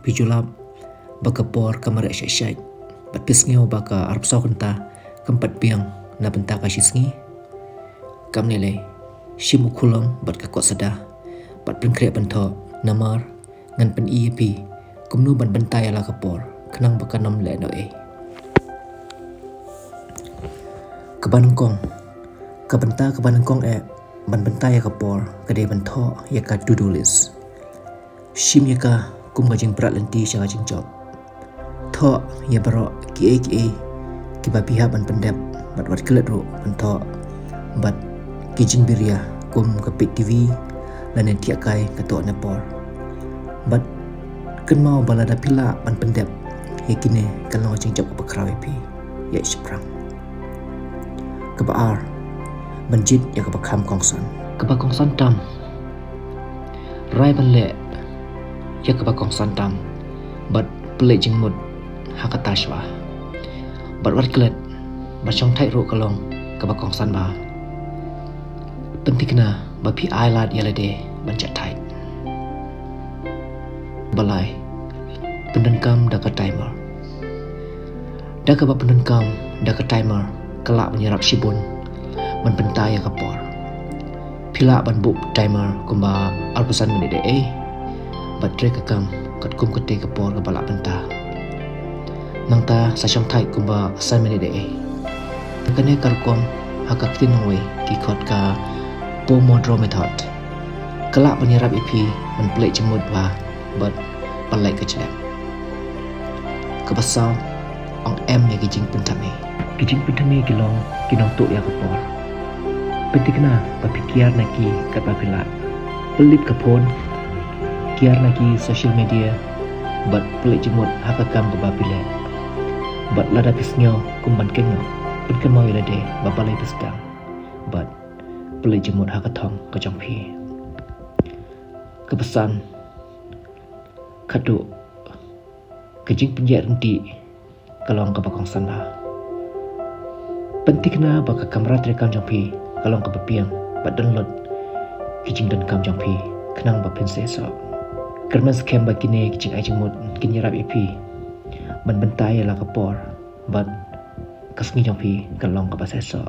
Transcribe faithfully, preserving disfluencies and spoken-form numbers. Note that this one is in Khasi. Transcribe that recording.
Phi ju lap ba ka por ka mareh shait shait, bad phi sngew ba ka arphew saw kynta kam pat biang na bynta ka shisngi? Kam ne lei, shim u khulom bad ka kot sada, bad pynkhreh ban thoh, namar ngan pyni ïa phi kumno ban bynta ïa la ka por khnang ba kan ym leh noh ei. Kaba nyngkong, ka bynta kaba nyngkong eh ban bynta ïa ka por ka dei ban thoh ïa ka to-do list. Shim ïa ka kum ka jingbrat lynti sha ka jingjop. Thoh ïa baroh kiei kiei kiba phi hap ban pyndep, bad wat klet ruh ban thoh bad ki jingbiria kum ka peit T V lane thiah kai kato ne por. Bad kynmaw ba lada phi lah ban pyndep ïa kine, kan long ka jingjop kaba khraw ïa phi ïa shaphrang. Kaba ar, ban jied ïa kaba kham kongsan. Kaba kongsan tam, rai ban leh ïa kaba kongsan tam, bad pynleit jingmut ha kata shuwa. Bad wat klet, ban shongthait ruh ka long kaba kongsan bha. Pynthikna ba phi ai lad ïa lade ban shongthait. Ba lai, pyndonkam da ka timer. Da kaba pyndonkam da ka timer, ka lah ban ïarap shibun ban bynta ïa ka por. Phi lah ban buh timer kumba arphew san minit ei ei, bad trei ka kam katkum katei ka por kaba lah bynta. Nangta sa shongthait kumba san minit ei ei. Kane ka rukom ha ka ktien nongwei ki khot ka Pomodoro method. Ka lah ban ïarap ïa phi ban pynleit jingmut bha bad pynlait ka jlep. Kaba saw, ong em ïa ki jingpynthame. Ki jingpynthame ki long ki nongtuh ïa ka por. Pynthikna ba phi kiar na ki katba phi lah. Pynlip ka phone, kiar na ki social media, bad pynleit jingmut ha ka kam kaba phi leh. Bad lada phi sngew kum ban kynnoh, pynkynmaw ïa lade ba balei phi sdang, bad pynleit jingmut ha ka thong ka jong phi. Kaba san, khadduh ka jingpynïaid ryntih ka long kaba kongsan bha. Pynthikna ba ka kamra treikam jong phi ka long kaba biang, bad don lut ki jingdonkam jong phi khnang ba phin seisoh. Kyrmen skhem ba kine ki jingai jingmut kin ïarap ïa phi ban bynta ïa la ka por, bad ka sngi jong phi kan long kaba seisoh.